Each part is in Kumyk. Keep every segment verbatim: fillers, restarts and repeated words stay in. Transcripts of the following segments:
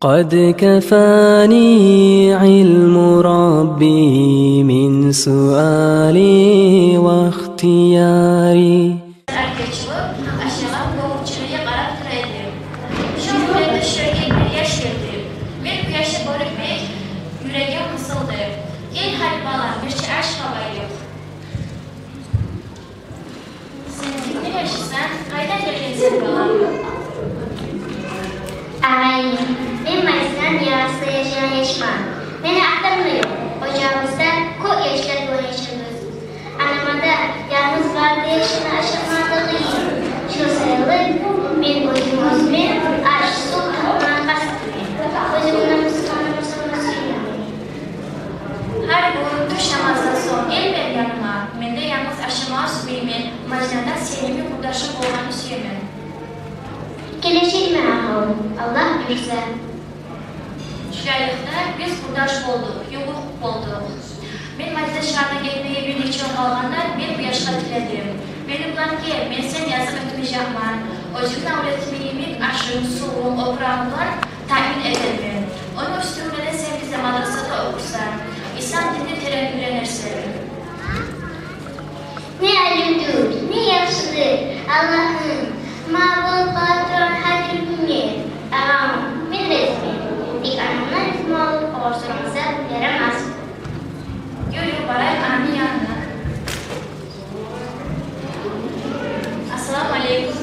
قد كفاني علم ربي من سؤالي واختياري. Эркек чыгъып, ашагъан гёгюрчюнге къарап тура эди. Шо гюнлерде шо ерге бир яш гелди. Мен бу яшны гёрюп, юрегим къысылды. Гел гьали, балам, бирче аш къабайыкъ. Сен кимни яшысан? Къайдан гелгенсен, балам? Агъай, мен Мадинадан ярыкъда яшайгъан яшман. Мени атам да ёкъ. Ожагъыбызда кёп яшлар булан яшайбыз. Анама да янгыз барды яшына ашатмагъа къыйын. Шо саялы мен оьзюм оьзюме аш, сув тапмагъа къаст этемен. Оьзюмню намусум, намусум сюемен. Гьар гюн тюш намаздан сонг гел мени яныма. Мен де янгыз ашамагъа сюймеймен. Мадинадан сени йимик къурдашым болгъанны сюемен. Гележекмен, агъавум, Аллагь буюрса. Шулайлыкъда биз къурдаш болдукъ, ювукъ болдукъ. Мен Мадина шагьардан гетмеге бир нече йыл къалгъанда, мен бу яшгъа тиледим: «Мени булан гел, мен сени языкъ этмежекмен. Оьзюмню авлетимни йимик ашынг, сувунг, опурагъынг булан таъмин этермен. Ону уьстюнде де сен бизде мадрасада охурсан, ислам динни терен уьйренерсен». Не алимдир, не яхшыдыр Аллагьым магъа болуп къала тургъан гьар бир гюнге. Агъавум, мен разимен. Тек анамдан изну алып, огъар сорамаса ярамас. Юрю, барайыкъ анамны янына. Ассаламу алейкум.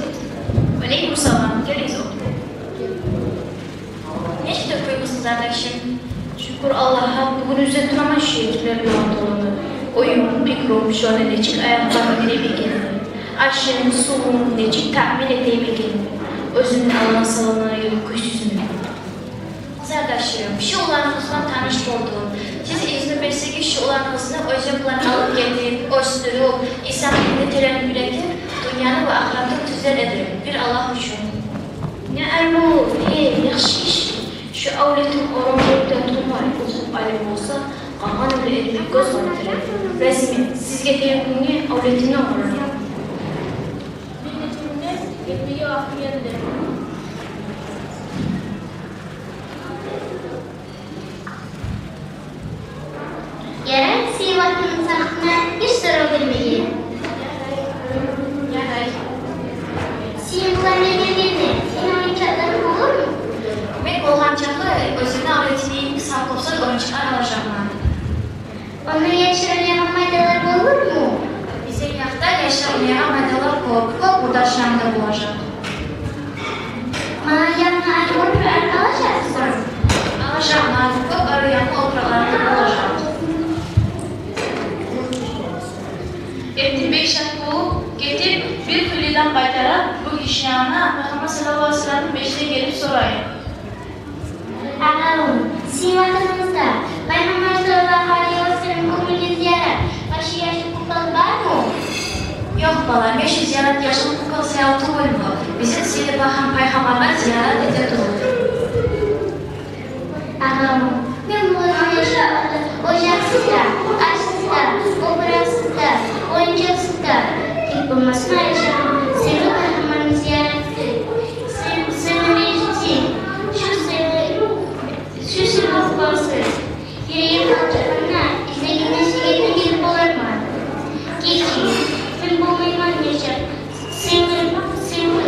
Ва алейкум салам. Гелигиз, олтуругъуз. Нечик де къоймусуз, зардашым? Шюкюр Аллагьгъа, бугюн уьзюп тураман шу етимлер булан толуну. Оюм, пикрум шоланы нечик аякъларын берейим экенни, ашын, сувун нечик таъмин этейим экенни. Оьзюмню Аллагьны салгъан ёлум кюйсюзмю? Зардашым, шу уланыгъыз булан таныш болдум. Сиз изну берсегиз, шу уланыгъызны оьзюм булан алып гетип, оьсдюрюп, ислам динни терен уьйретип, дюньяны ва ахыратны тюзер эдим, бир Аллагь учун. Не арив, не яхшы иш. Шу авлетим орамлыкъда турмай, охуп алим болса, къалгъан оьлю эдим гёз къатдырып. Разимен, сиз гетеген гюнге авлетимни онгарарман. Мен гетмеге вакътим гелди. Ярай, сыйлы вакътимни сагъатына гьеч сорав бермеге. Ярай. Сен булан мен гелгенде, сени оюнчакъларынг болурму? Мен болгъан чакъы оьзюмню авлетимни савкъусуз оюнчакълар алажакъман. Онда яшлар ойнаягъан майданлар болурму? Бизин якъда яшлар ойнаягъан майданлар кёп, кёп къурдашларынг да болажакъ. Магъа янгы арив опуракъ алажакъмы? Алажакъман, кёп арив янгы опуракъларынг да болажакъ. Эртен бек шат болуп гетип, бир хыйлыдан къайтарып, бу гишини янына Пайхаммар саллаллагьу алайгьи ва салламны межитине гелип сорайым. Агъавум, сизин вакътигизде Пайхаммар саллаллагьу алайгьи ва саллам кёмюлген зиярат башы яшыл кукол бармы? Ёкъ, балам, башы зиярат яшыл кукол саялы тюгюлмю? Бизин сыйлы Пайхам-, Пайхаммаргъа зиярат эте туруп. Агъавум, мен булай яшавда ожакъсыз да, ашсыз да, опуракъсыз да, оюнчакъсыз да, тек болмасын, Айша, сыйлы Пайхаммарны зияраты, сый-, сыйлы межити, шу сыйлы Шу сыйлы куколсуз юрегим къалтыранмай, излегенде сюйгеним гелип болармы? Гечигиз, мен болмайман яшап. Сыйлы, сыйлы,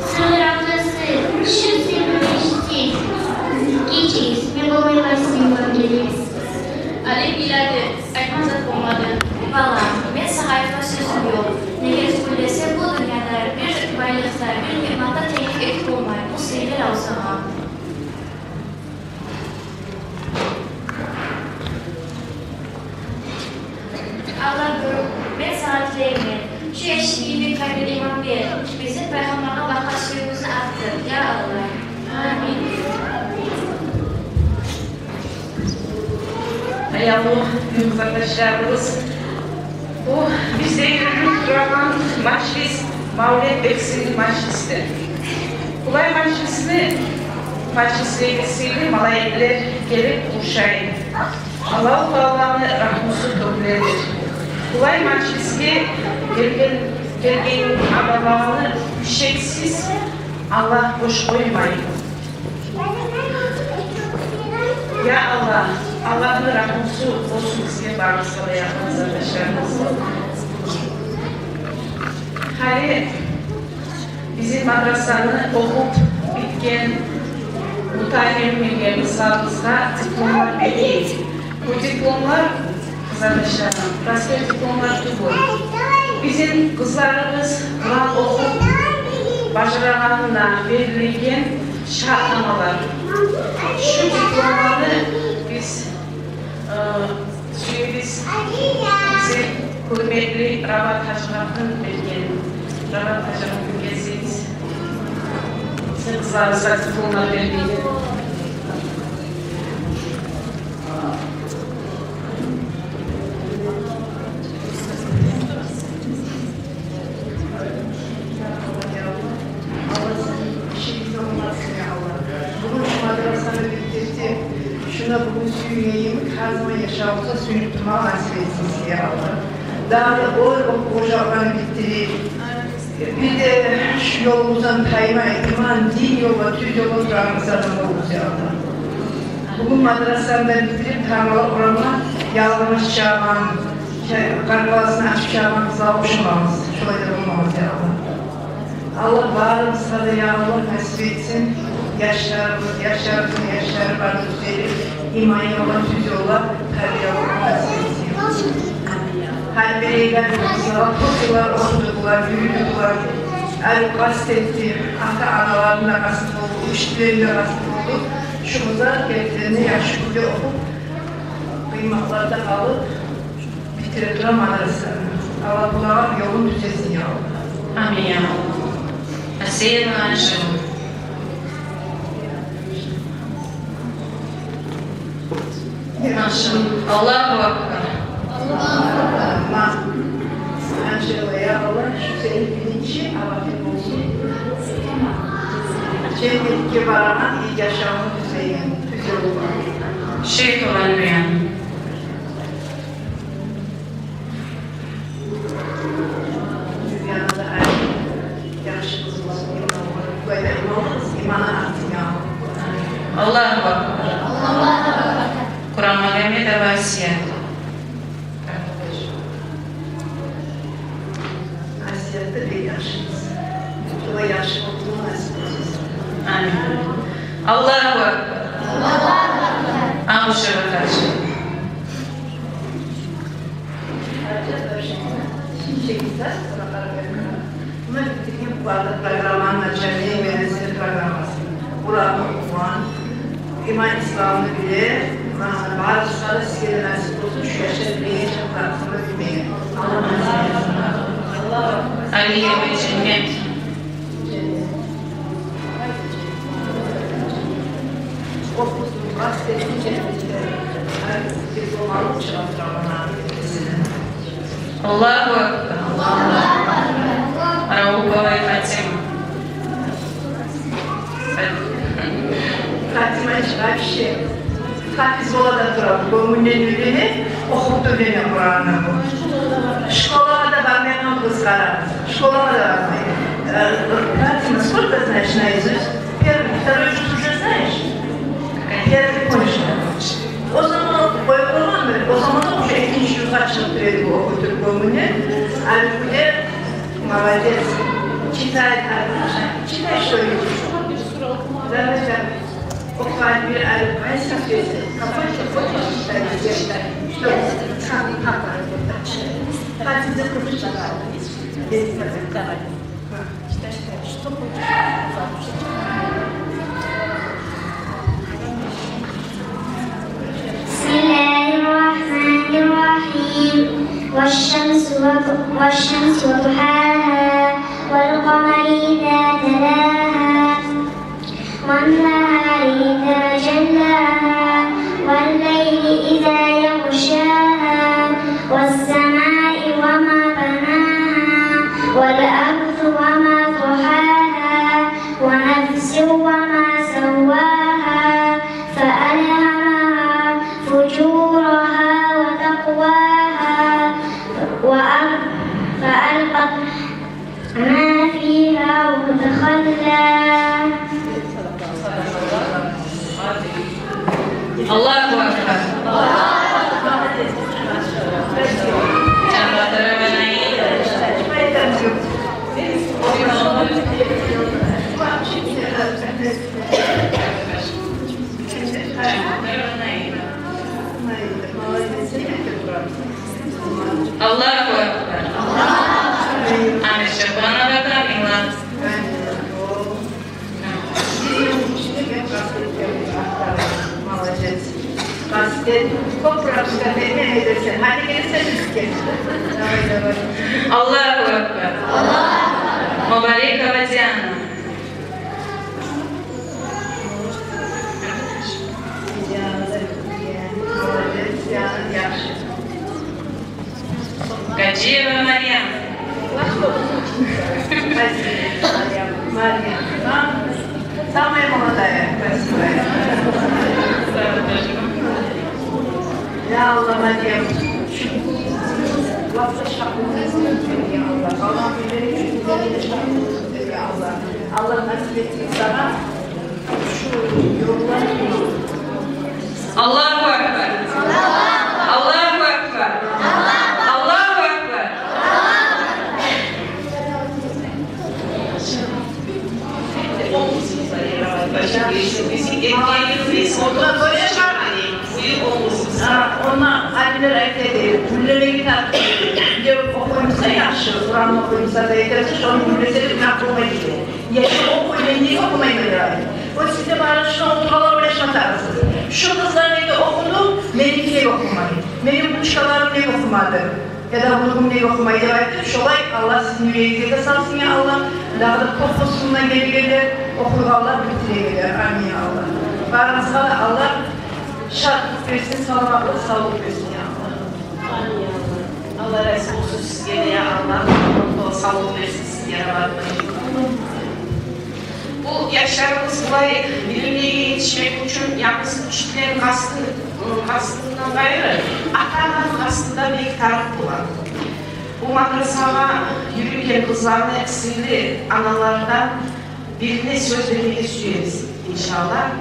сыйлы равзасы, шу сыйлы межити. Гечигиз, мен болмайман сизин булан гелип. Алим йылады, айтма зат болмады. Балам, мен сагъа айтма сёзюм ёкъ. Неге тюгюл десе, бу дюньяда бир байлыкъ да, бир ниъмат да тенглик этип болмай бу сыйлы равзагъа. Аллагьым, мен сагъа тилеймен, шу яшны йимик къайдада иман бер, бизин Пайхаммаргъа бакъгъан сюювюбюзню артдыр, я Аллагь. Амин. Аявлу дин къардашларыбыз, бу бизде юрюлюп турагъан мажлис мавлет бек сыйлы мажлисдир. Булай мажлисни, мажлисге сыйлы малайиклер гелип къуршай. Аллагьу Тааланы рагьмусу тёгюледир. Булай мажлисге гелген, гелген адамланы шексиз Аллагь бош къоймай. Я Аллагь, Аллагьны рагьмусу болсун бизге, барыбызгъа да, я къардашларыбыз. Гьали бизин мадрасаны охуп битген, муталим этген къызларыбызгъа дипломлар берейик. Бу дипломлар, къызардашларым, простой дипломлар тюгюл. Бизин къызларыбыз Къуран охуп бажарагъанына берилеген шагьатнамалар. Шу дипломланы биз, э, сюебиз бизин гьюрметли Рабат гьажиге берген. Рабат гьажи, гелсегиз, сен къызларыбызгъа дипломлар бермеге. Аллагь сизин ишигизни онгартсын, я Аллагь. Бугюн шу мадрасаны битдиртип, шунда бугюн сююнген йимик, гьар заман яшавугъузда сююнюп турмагъа насип этсин сизге, я Аллагь. Дагъы да о ожакъланы битдирип, бир де шу ёлугъуздан таймай, иман, дин ёлда, тюз ёлда турагъан къызлардан болугъуз, я Аллагь. Бугюн мадрасаны да битдирип, Тармала урамгъа ялгъамаш чыгъагъан, къаркъарасыны ачып чыгъагъан къызлагъа ошамагъыз. Шолай да болмагъыз, я Аллагь. Аллагь барыбызгъа да, я Аллагь, насип этсин яшларыбыз, яшларыбызны яшлары бар тюзелип, иман ёлда, тюз ёлда тарбияланмагъа насип этсин. Гьар биревге, къызлагъа кёп йыллар охудукълар, юрюдюкълар, арив къаст этди, ата-аналарыны да къасты болду, учителлерини де къасты болду. Шу къызлар гертилей яхшы кюйде охуп, къыйматларда къалып, битдирип тура мадрасаны. Аллагь булагъа ёлун тюзесин, я Аллагь. Амин, я Аллагь. Асият Анжева. Аллагьу акбар. Аллагьу акбар. Анжела, я Аллагь, шу сени биринчи абатынг болсун. Женнетге барагъан, яшавунгну тюзлейген, тюзлейген. Шейх Уланбиян. Аллагьу акбар. Къурамагъамедова Асият. Асият да бек яхшы къыз. Шолай яхшы болуп насип болсун. Амин. Аллагьу акбар. Аллагьу акбар. Амушева Хадижа. Муна битдирген бу арада программаны, начальный, университет программасын. Къуранны охугъан, иман, исламны биле, муна бары сагъа, сизге де насип болсун, шу яшлар билеген чакъы Къуранны билмеге. Аллагь насип этсин. Алия Байженнет. Аллагьу акбар. Аллагьу акбар. Раупова Фатима. Фатима чыгъа биши. Хафиз бола да тура, гёнгюнден уьйрене, охуп да уьйрене Къуранны бу. Школагъа да бармайгъан къыз, къара. Школагъа да бармай. Э, Фатима, сколько знаешь наизусть? Первый, второй жюз уже знаешь? Первый кончила. О заман къоюп къойгъанмы, о заман уже экинчи жюзге чыгъып тура эди бу, охуп туруп гёнгюнден. А бу да молодец. Читает, а, читай, что ли? Да, да, да. Окъугъан бир арив къайсы сёз? Какой ты хочешь читать? Что? Как папа. Как ты захочешь читать? Давай. Читай, читай. Что хочешь? بسم الله الرحمن الرحيم. والشمس وض-، والشمس وضحاها، والقمر إذا تلاها، والنهار إذا جلاها، والليل إذا يغشاها، والسماء وما بناها، والأرض وما طحاها، ونفس وما سواها، فألهمها فجورها وتقواها، وأ-، فألقت ما فيها وتخلى. Аллагьу акбар. Аллагьу акбар. Амин. Шо Къуран охуйгъан имам. Молодец. Къаст эт. Кёп рабочий берме эдесен. Гьали гелесен бизге. Давай, давай. Аллагьу акбар. Мубарекова Диана. Молодец, Диана, яхшы. Гаджиева Марьям. Марьям. Марьям. А? Самая молодая, красивая. Я Аллагь, Марьям. Аллагь, я Аллагь. Аллагь насип этсин сагъа. Аллагьу акбар. Аллагьу акбар. Аллагьу акбар. Онда алимлер айта эди, гюллемеге тарыкъ деп охуймуса яхшы, Къуран охуймуса да, этерсе, шону гюллесе де гюнагь болмай дей. Яда охуй, мен неге охумайман деп айта. О сиз де барып шунда олтургъанлар ойлашма тарыкъсыз. Шу къызлар неге охуду, меники неге охумай? Мени внучкаларым неге охумады? Яда внугум неге охумай деп айтып, шолай Аллагь сизин юрегигизге де салсын, я Аллагь. Дагъы да кёп болсун мунда гелгенлер, охуйгъанлар, битирегенлер. Амин, я Аллагь. Барыгъызгъа да Аллагь шатлыкъ берсин, саламатлыкъ, савлукъ берсин, я Аллагь. Амин, я Аллагь. Аллагь рази болсун сизге де, я Аллагь. Аллагь савлукъ берсин сизге, я Рабби. Бу яшларыбыз булай билимлеге етишмек учун янгыз учителлени къасты, къастындан къайры, ата-ананы къасты да бек тарыкъ бола. Бу мадрасагъа юрюйген къызланы сыйлы аналардан бирине сёз бермеге сюебиз, иншаллагь.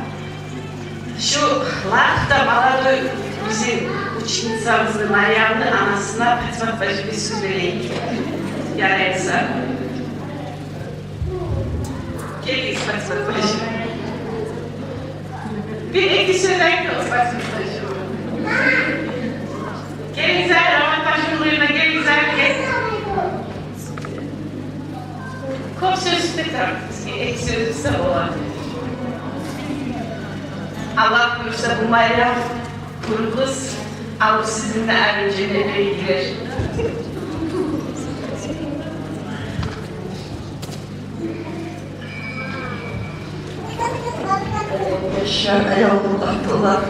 Шу лап да молодой бизин ученицабызны Марьямны анасына Патимат бажиге сёз берейик. Ярай буса. Гелигиз, Патимат бажи. Бир-эки сёз айтыгъыз, Патимат бажи. Гелигиз, Рамат бажини къырыйына гелигиз, гел. Кёп сёз этме тарыкъ бизге, эки сёз этсе бола. Аллагь буюрса, бу Марьям къызыбыз алып сизин де алып женнетлеге гирер. Яшар аявлу къатынлар,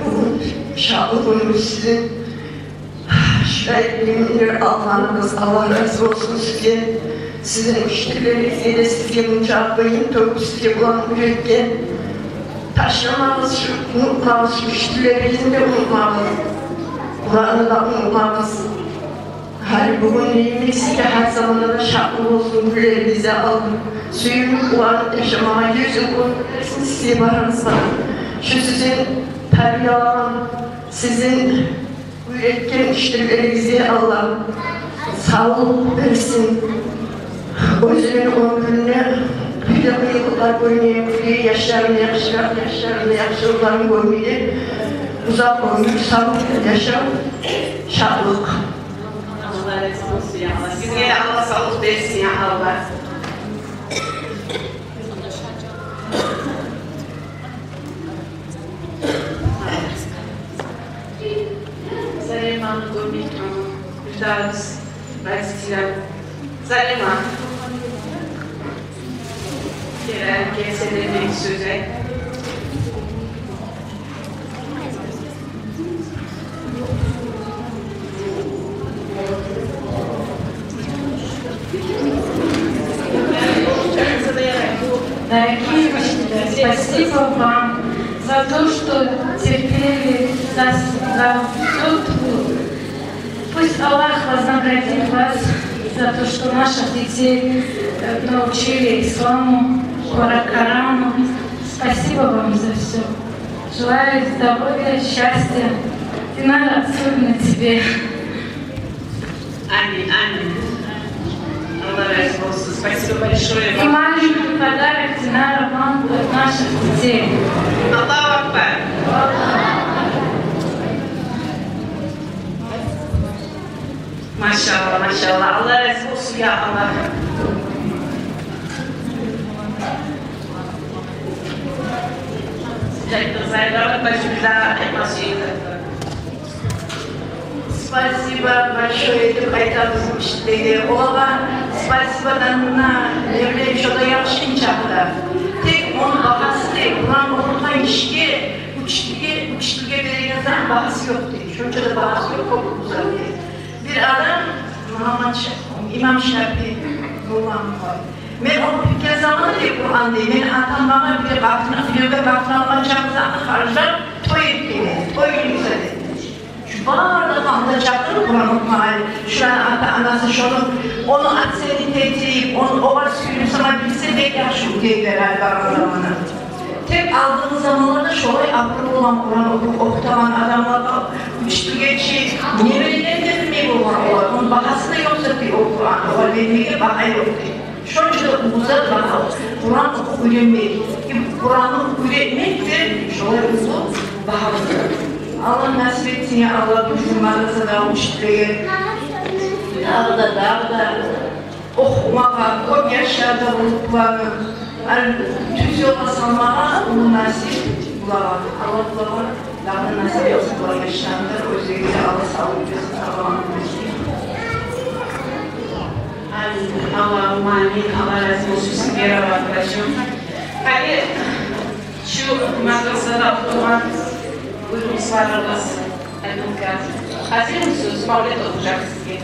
бугюн шатлы гюнюгюз сизин. Шулай билимлер алгъаныгъыз, Аллагь рази болсун сизге. Сизин учителлеригизге де, сизге мунча къыйын тёгюп, сизге буланы уьйретген. Ташламагъыз, шу, унутмагъыз, учителлеригизни де унутмагъыз. Буланы да унутмагъыз. Гьали бугюн йимик сизге гьар заманда да шатлы болсун гюнлеригиз, я Аллагь. Сююнюп, къуванып яшамагъа юз йыл гёмюр берсин сизге барыгъызгъа. Шу сизин тарбиялагъан, сизин уьйретген учителлеригизге Аллагь савлукъ берсин. Оьзлени оьмюрюнде бир де къыйынлыкълар гёрмейин, бир де яшларына яхшыракъ, яшларына яхшылыкъларын гёрмейин. Узакъ оьмюр, сав яшав, шатлыкъ. Аллагь рази болсун, я Аллагь. Сизге де Аллагь савлукъ берсин, я Аллагь. Салиманы гёрмей турман. Бирдагъы биз родителлер. Салима. Гел, гел, сен де бир сёз айт. Дорогие учителя, спасибо вам за то, что терпели, за, за тот труд. Пусть Аллах вознаградит вас за то, что наших детей, э, научили исламу, Кора-, Корану. Спасибо вам за всё. Желаю здоровья, счастья. Динара, особенно тебе. Амин, амин. Аллагь рази болсун. Спасибо большое. И маленький подарок, Динара, вам от наших детей. Аллагьу акбар. Машалла, машалла. Аллагь рази болсун, я Аллагь. Спасибо большое деп айтабыз учителеге. Олагъа спасибодан не билейим, шо да яхшы инчакъда. Тек ону багьасы дей, Къуран охутгъан гишиге, учителге, учителге береген затны багьасы ёкъ дей. Шонча да багьасы ёкъ, кёп узар дей. Бир адам, Мугьаммад Ша-, имам Шафии, Мулла Мухаммад. Мен охуп битген заманда дей Къуран дей, мени атам магъа бир къатын, биревге къатын алгъан чакъы затны харжлап, той этген эди, той гюн эсе дей. Шу барлыгъын да чакъырып Къуран охумагъа, шуланы ата-анасы шону, ону ат сени тетирип, ону огъар сююнюп сама билсе, бек яхшы уьйге гелер гьали баргъан заманы. Тек алдынгъы заманларда шолай абурлу болгъан Къуран оху-, охутагъан адамлар да, учителге чи, неберелерин де билмей болгъан олар. Ону багьасы да ёкъ зат дей о Къуран, огъар бермеге багьа ёкъ дей. Шонча да уллу зат бар Къуран охуп уьйренмек. Къуранны уьйретмек де шолай уллу багьа зат. Аллагь насип этсин, я Аллагь, бу мадрасада учителеге дагъы да, дагъы да охумагъа, кёп яшлар да болуп буланы, ал, тюз ёлгъа салмагъа уллу насип булагъа. Аллагь булагъа дагъы да насип этсин, булар яшланы да, оьзлеге де Аллагь савлукъ берсин, Аллагь амин этсин. Амин. Аллагьумма амин. Аллагь рази болсун сизге, Рават бажим. Гьали шу мадрасада охугъан уьлкюлерибиз, Абдулкадир, гьазирмисиз? Мавлет охужакъ сизге.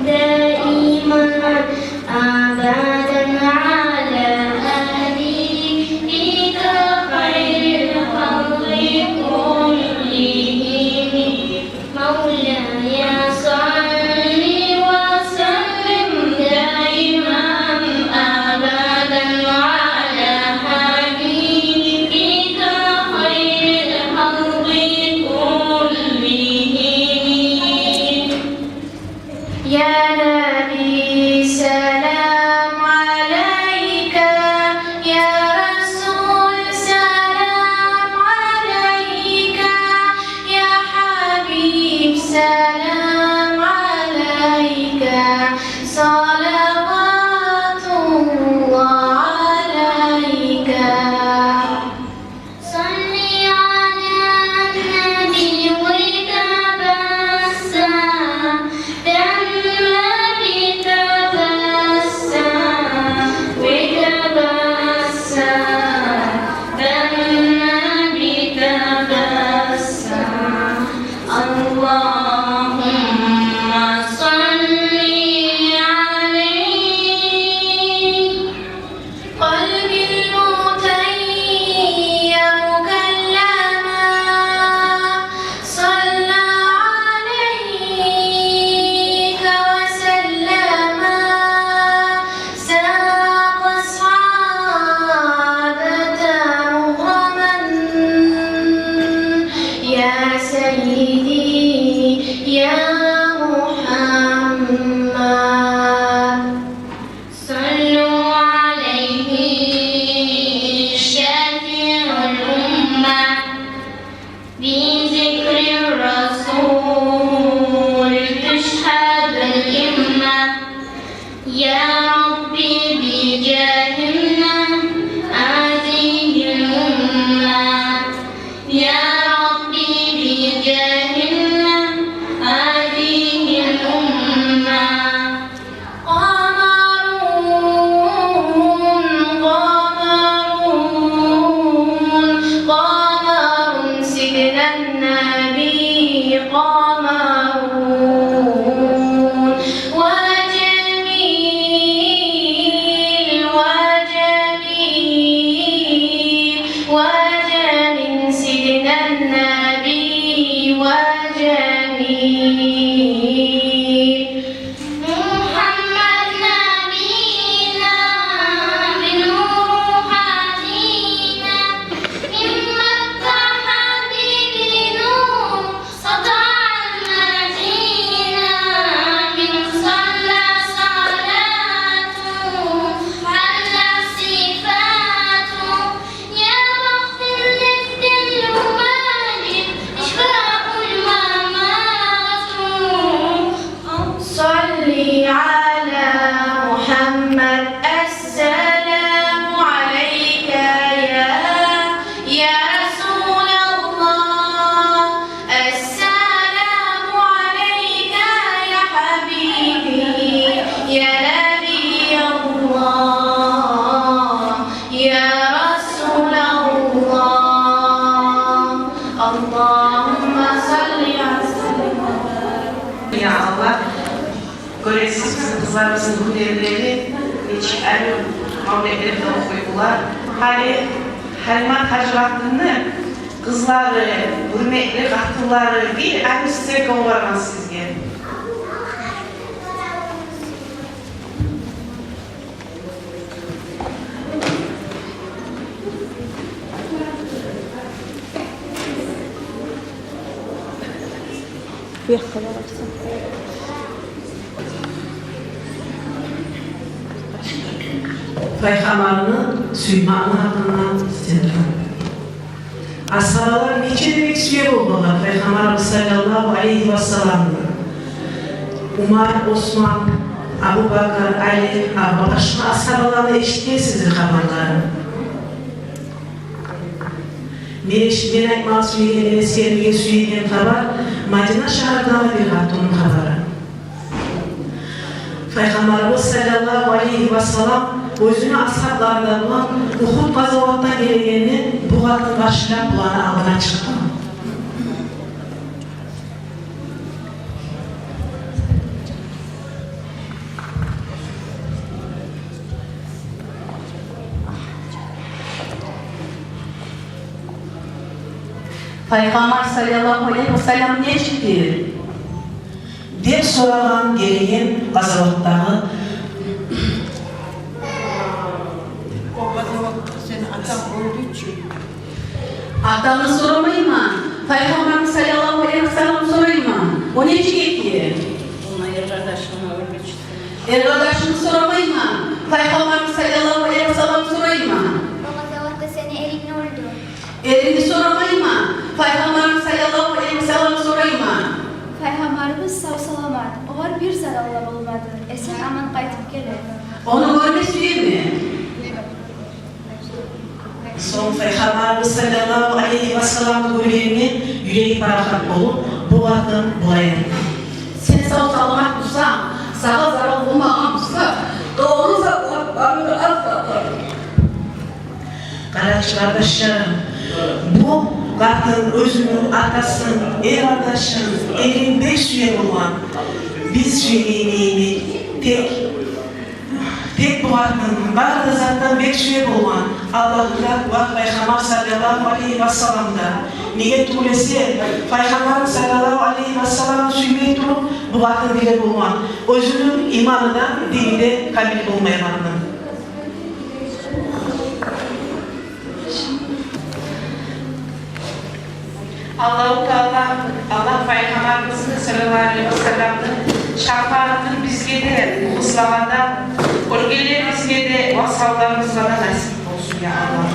دائما أبدا على حبيبك خير الخلق كلهم. مولاي صل وسلم دائما أبدا على حبيبك خير الخلق كلهم. يا نبي سلام عليك، يا رسول سلام عليك، يا حبيب سلام عليك، صلوات الله عليك. صل على النبي وتبسم، دمع بتبسم، وتبسم، دمع بتبسم. اللهم صل عليه. قلبي المتيم كلما صلى عليك وسلم، ساق الصحابة مغرما، يا سيدي يا محمد. صلوا عليه شافع الأمة، بذكر الرسول تشهد الأمة. يا ربي بجاهنا هذه الأمة، يا ربي بجاهنا هذه الأمة. قمر، قمر، قمر سيدنا النبي، قمر. وجميل، وجميل، وجميل سيدنا Аллагьумма салли ва саллим. Я Аллагь, гёресиз, бизин къызларыбызны гюнлери нечик арив мавлетлер де охуй булар. Гьали Гьалимат гьажи къатынны къызлары, гьюрметли къатынлары бир арив сценка онгаргъан сизге. Бу якъгъа да барсын. Пайхаммарны сюймекни гьакъында сёз. Асгьабалар нече де бек сюе болгъанлар Пайхаммарыбыз саллаллагьу алайгьи ва салламны. Умар, Осман, Абубакар, Али, Абу, башгъа асгьабаланы эшитгенсиздир хабарларын. Мен эш-, мен айтмагъа сюеген, мен эсгермеге сюеген хабар Мадина шагьардагъы бир къатынны хабары. Пайхаммарыбыз саллаллагьу алайгьи ва саллам оьзюню асгьабларындан булан Ухуд къазаватдан гелегенде бу къатын къаршылап буланы алдына чыкъгъан. Пайхаммар саллаллагьу алайгьи ва саллам нечикдир? Деп сорагъан гелеген къазаватдагъы. О къазаватда сени атанг оьлдю чю. Атамны сорамайман, Пайхаммарны саллаллагьу алайгьи ва саллам сорайман. О нечик экен? Ону эр къардашынгны оьлдю чю. Эр къардашынгны сорамайман, Пайхаммарны саллаллагьу алайгьи ва саллам сорайман. О къазаватда сени эрингни оьлдю. Эрингни сорамайман, Пайхаммарны саллаллагьу алайгьи ва саллам сорайман. Пайхаммарыбыз сав-саламат, огъар бир зарал да болмады, эсен-аман къайтып геле. Ону гёрме сюемен. Сонг Пайхаммарыбыз саллаллагьу алайгьи ва салламны гёргенде юреги парахат болуп, бу къатын булай айта: сен сав-саламат бусанг, сагъа зарал болмагъан буса, къалгъан затлар барыбыз аз затлар. Къарачы, къардашларым, бу къатын оьзюню атасын, эр къардашын, эрин бек сюе болгъан. Биз сюймейми, тек, тек бу къатын бары да затдан бек сюе болгъан Аллагьны да ва Пайхаммар саллаллагьу алайгьи ва салламны да. Неге тюгюл эсе, Пайхаммар саллаллагьу алайгьи ва салламны сюймей туруп, бу къатын биле болгъан оьзюню иманы да, дини де камил болмайгъанны. Аллагьу Таала, Аллагь Пайхаммарыбызны саллаллагьу алайгьи ва салламны шапаатын бизге де, бу къызлагъа да, оьлгенлерибизге де ва савларыбызгъа да насип болсун, я Аллагь.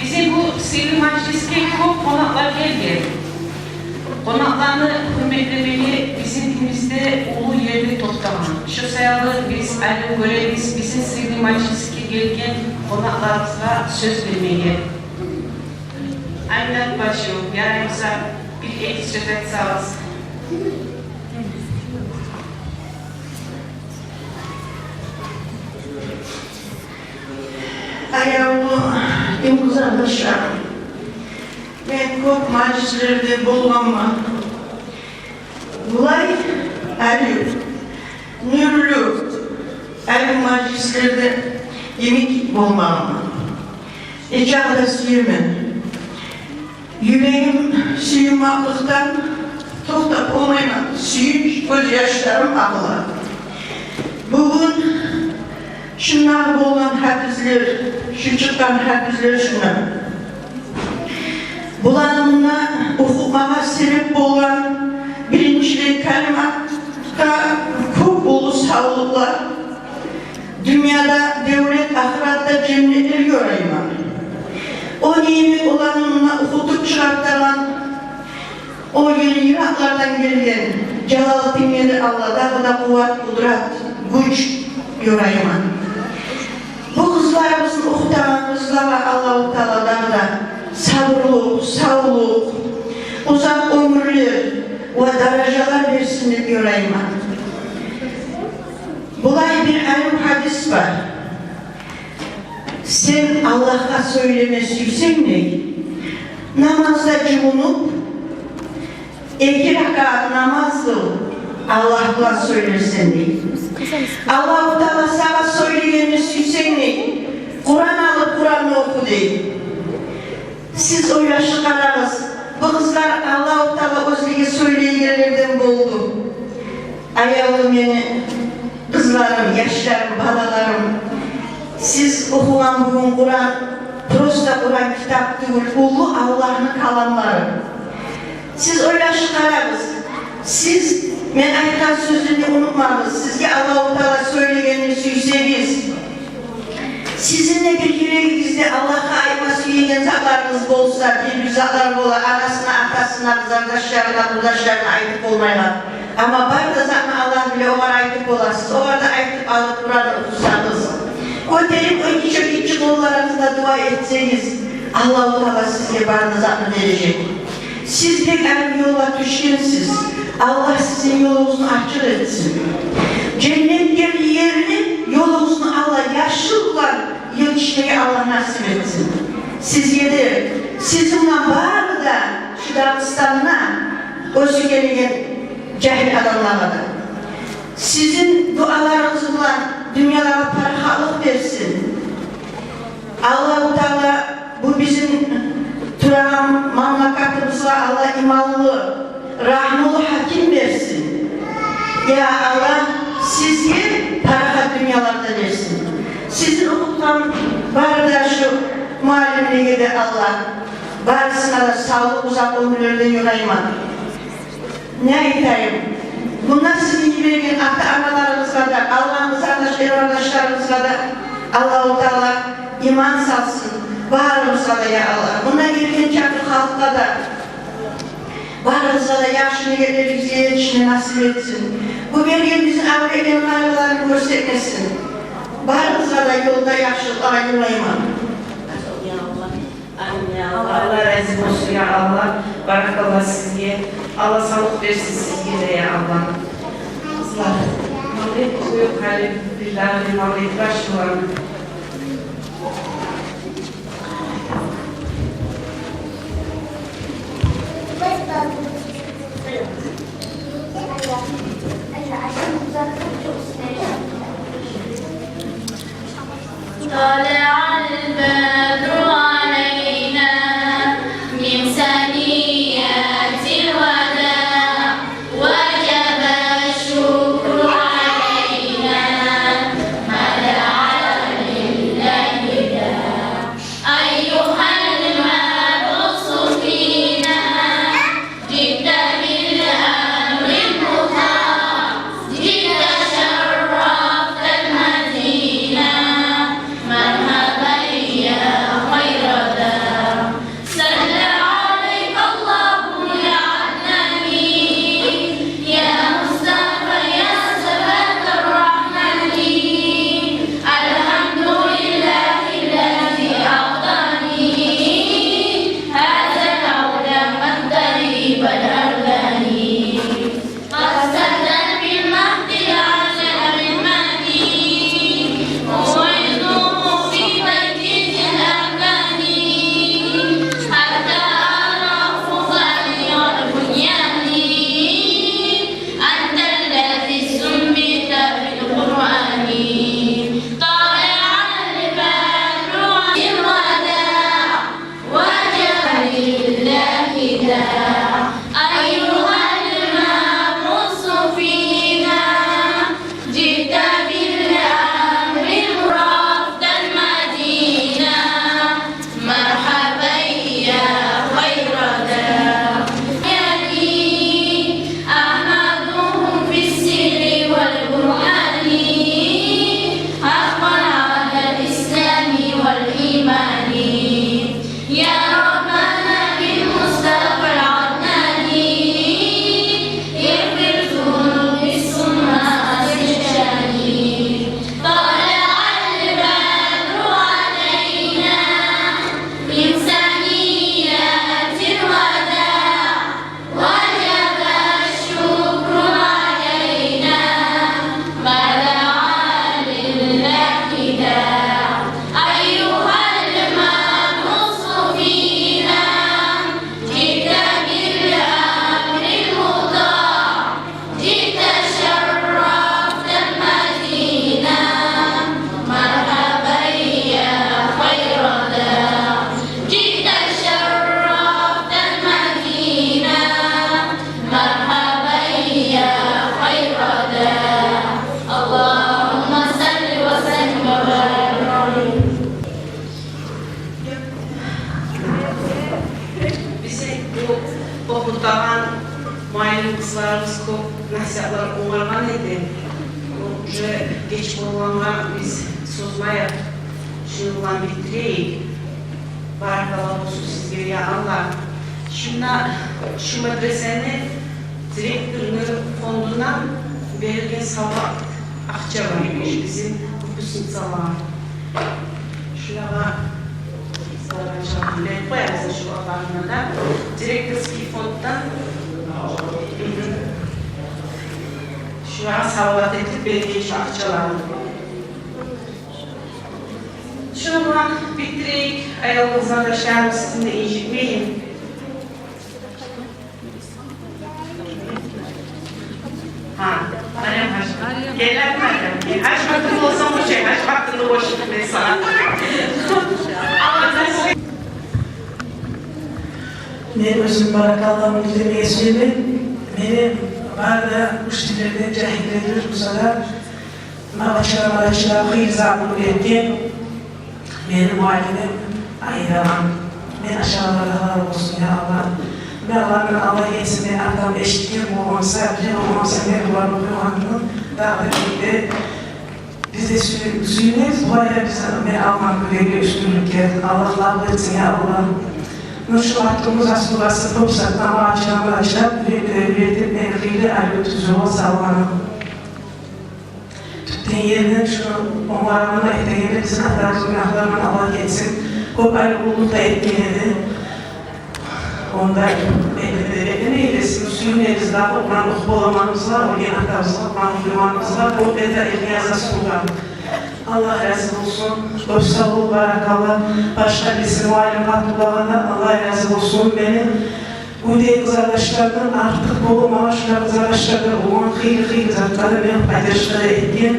Бизин бу сыйлы мажлисге кёп къонакълар гелген. Къонакъланы гьюрметлемеге бизин динибизде уллу ери токътагъан. Шо саялы биз гьали гёребиз бизин сыйлы мажлисге гелген къонакъларыбызгъа сёз бермеге. Аминат башы, ярай буса, бир-эки сёз айтсагъыз. Аявлу дин къызардашларым, мен кёп мажлислерде болгъанман. Булай арив, нюрлю, арив мажлислерде йимик болмагъанман. Нечакъы да сюемен. Юрегим сююнмекликден токътап болмайман, сююнч гёзьяшларым агъыла. Бугюн шунда болгъан гьапизлер, шу чыкъгъан гьапизлер шунда. Буланы мунда охутмагъа себеп болгъан биринчилей Калиматгъа кёп уллу савлукълар. Дюньяда девлет, ахыратда женнетлер ёрайман. О йимик оланы мунда охутуп чыгъартагъан, о ери йыракълардан гелген Жалалтдинге де Аллагь дагъы да къуват, къудрат, гюч ёрайман. Бу къызларыбызны охутагъан къызлагъа Аллагьу Таала дагъы да сабурлукъ, савлукъ, узакъ оьмюрлер ва даражалар берсин деп ёрайман. Булай бир арив гьадис Сен Аллагьгъа сёйлеме сюйсенг, дей, намазда жувунуп, эки ракаат намаз къыл, Аллагь булан сёйлерсен, дей. Аллагьу Таала сагъа сёйлегенни сюйсенг, дей, Къуран алып, Къуранны оху, дей. Сиз ойлашып къарагъыз, бу къызлар Аллагьу Таала оьзлеге сёйлейгенлерден болду. Аявлу мени къызларым, яшларым, балаларым, сиз охугъан бугюн Къуран просто Къуран китап тюгюл, уллу Аллагьны каламлары. Сиз ойлашып къарагъыз, сиз мен айтгъан сёзлени унутмагъыз. Сизге Аллагьу Таала сёйлегенни сюйсегиз, сизин де бир юрегигизде Аллагьгъа айтма сюеген затларыгъыз болса, бир-бир затлар бола, анасына, атасына, къызардашларына, къурдашларына айтып болмайгъан. Амма бары да затны Аллагь биле, огъар айтып боласыз. Огъар да айтып алып, Къуранны охусагъыз, гётерип о гиччи-гиччи къолларыгъызда дуа этсегиз, Аллагьу Таала сизге бары да затны бережек. Сиз бек арив ёлгъа тюшгенсиз. Аллагь сизин ёлугъузну ачыкъ этсин. Женнет ерли ёлугъузну Аллагь яшыл булан йылтышмагъа Аллагь насип этсин. Сизге де, сизин булан бары да шу Дагъыстанда оьсюп гелеген жагьил адамлагъа да. Сизин дуаларыгъыз булан дюньялагъа парахатлыкъ берсин. Аллагьу Таала бу бизин турагъан мамлакатыбызгъа Аллагь иманлы, рагьмулу гьаким берсин. Я Аллагь, сизге парахат дюньяларда берсин. Сизин охутгъан бары да шу муаллимлеге де Аллагь, барысына да савлукъ, узакъ оьмюрлерден ёрайман. Не айтайым? Мунда сизин йиберген ата-аналарыгъызгъа да, къалгъан къызардаш, эркъардашларыгъызгъа да Аллагьу Таала иман салсын. Барыгъызгъа да, я Аллагь. Мунда гелген чакъы халкъгъа да, барыгъызгъа да яхшы ниетлеригизге етишме насип этсин. Бу берген бизин авлетлени къайгъыларын гёрсетмесин. Барыгъызгъа да ёлда яхшылыкълагъа ёрайман. Амин, я Аллагь. Аллагь рази болсун, я Аллагь. Баракалла сизге. Аллагь савлукъ берсин сизге де, я Аллагь. Къызлар, мавлет охуйукъ гьали, бирдагъы бир мавлет башлайыкъ. طلع البدر علينا من ثنيات الوداع، وجب الشكر علينا ما دعا لله داع. أيها المبعوث فينا، جئت بالأمر المطاع، جئت شرفت المدينة، مرحبا Барыбыз кёп насигьатлар онгаргъан эди. Уже геч болгъангъа биз созмайыкъ, шуну булан битдирейик. Баракалла болсун сизге, я Аллагь. Шунда шу мадрасаны директоруну фондундан берилген савгъат акъча бар, бизин выпускницалагъа. Шулагъа берип къоябыз шу аларына да. Директорский фонддан шулагъа савгъат этип берген шу акъчаланы. Шуну булан битдирейик, аявлу къызардашларым, сизин де инжитмейим. Гьа, Марьям гьажи. Гел, Марьям, гел. Гьаж вакътинг болса, гьаж вакътингни къошдум мен сагъа. Мен оьзюм баракалламны билдирмеге сюемен. Мени бары да учительлерден жагьилледир, буса да, магъа чыгъармагъа чыгъарып, хыйлы затны уьйретген мени муаллимим Айдагъан. Мен ашагъанлагъа да разы болсун, я Аллагь. Мен оланы Аллагь этсин, мени атам эшитген болгъан буса, билген болгъан буса, мен оланы охуйгъанны дагъы да бийикде. Биз де сюй-, сююнебиз, булай да биз, мен алгъан биревге уьстюнлюкге. Аллагь къабул этсин, я Аллагь. Ну, шу вакътимни заслугъасы кёп затдан, магъа чыгъармагъа чыгъарып, уьйретип, уьйретип, мени хыйлы арив тюз ёлгъа салгъаны. Тюпден ерден шуну онгарагъанны этегени бизин атабызны гюнагьларындан Аллагь гечсин. Кёп арив къуллукъ да этген эди. Онда эди де, эди де, сююнебиз дагъы Къуран охуп болагъаныбызгъа, оьлген атабызгъа Къуран охуйгъаныбызгъа, кёп эди Ильяс заслугъа. Аллагь рази болсун. Кёп сав бол, баракалла. Башгъа бириси муаллим къатлагъанда, Аллагь рази болсун. Мени уьйдеги къызардашлардан артыкъ болуп, магъа шулар къызардашлардан болгъан хыйлы-хыйлы затлар да, мени поддержка да этген.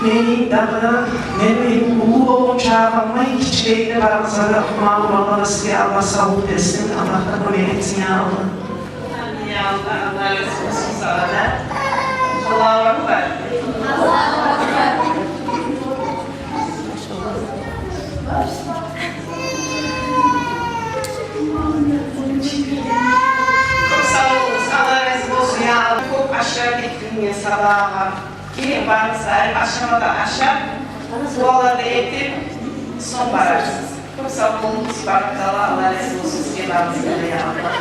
Мени дагъы да, мени уллу болгъунчагъа къалмай, гиччилерден де барыгъызгъа да, охумагъа баргъанларыгъызгъа Аллагь савлукъ берсин, Аллагь да кёмек этсин, я Аллагь. Амин, я Аллагь, Аллагь рази болсун сагъа да. Аллагьу акбар. Кёп сав болугъуз, Аллагь рази болсун, я Аллагь. Кёп ашап гетдинг мен сабагъа. Гелин, барыгъыз да арив ашама да ашап, дуалар да этип, сонг барарсыз. Кёп сав болугъуз, баракалла, Аллагь рази болсун сизге барыгъызгъа да, я Аллагь.